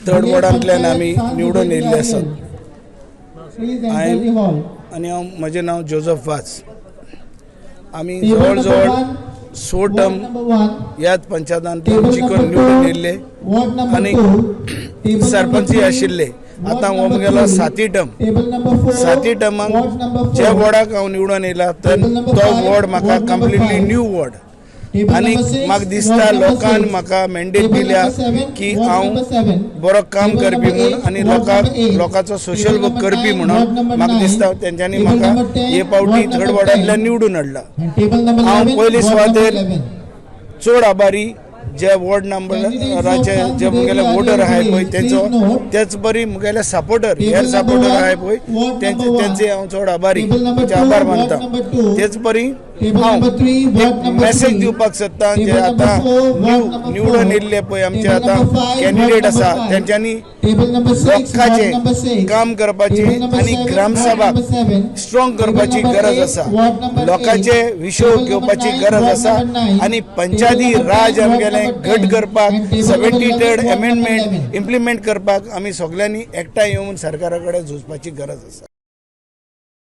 Third वॉर्डांतल्यान आमी निवडून येयल्ले आसात. Please enter the hall. आनी हांव, म्हजें नांव जोजफ वाज. आमी टेबल जवळ नंबर जवळ 1, 6 वॉर्ड टर्म नंबर 1, ह्याच पंचायतांतल्यान टेबल जिखून नंबर निवडून 2, येयल्ले वॉर्ड नंबर आनी 2, टेबल नंबर सरपंचूय 3, आशिल्ले. वॉर्ड आतां हो नंबर म्हगेलो 3, साती टर्म. टेबल नंबर 4, साती टर्माक वॉर्ड नंबर ज्या 4, वॉर्डाक हांव निवडून येयला तर टेबल नंबर तो 5, वॉर्ड म्हाका ward number completely 5, new ward. Table आनी नंबर 6, म्हाका दिसता वॉर्ड नंबर लोकान 6, म्हाका मॅन्डेट टेबल दिल्या नंबर 7, की वॉर्ड हांव नंबर 7, बरो काम टेबल करपी नंबर म्हूण 8, आनी वॉर्ड लोकांक नंबर 8, लोकांचो सोशल टेबल वर्क नंबर करपी 9, म्हणून वॉर्ड नंबर म्हाका 9, दिसता तेंच्यांनी टेबल म्हाका नंबर 10, हे फावटी वॉर्ड थर्ड नंबर वॉर्डांतल्यान 10, निवडून हाडला. And table number हांव 11, पयले वॉर्ड नंबर सुवातेर 11. चड आभारी जे वॉर्ड नंबराचे जे मुगेले वोटर आहाय पळय तेंचो, तेच बरी मुगेले सपोर्टर, हेर सपोर्टर आहाय पळय तेंचे, तेंचे हांव चड आभारी, तेंचे आभार मानता. तेच परी हांव एक मॅसेज दिवपाक सोदता, जे आतां न्यू निवडून येयल्ले पळय आमचे आतां कॅन्डिडेट आसा, तेंच्यांनी टेबल नंबर 6, वॉर्ड लोकांचें नंबर 6, काम करपाची टेबल नंबर आनी 7, ग्रामसभा वॉर्ड नंबर 7, स्ट्रॉंग करपाची टेबल नंबर गरज 8, आसा, वॉर्ड नंबर 8, लोकांचे विशय टेबल घेवपाची नंबर 9, गरज वॉर्ड आसा नंबर 9, आनी पंचायती टेबल नंबर राज 10, वॉर्ड आमगेलें नंबर घट 10, करपाक and table number 73 11, ward number amendment 11. Implement करपाक आमी सगल्यांनी एकठांय येवन सरकारा कडेन झुजपाची गरज आसा.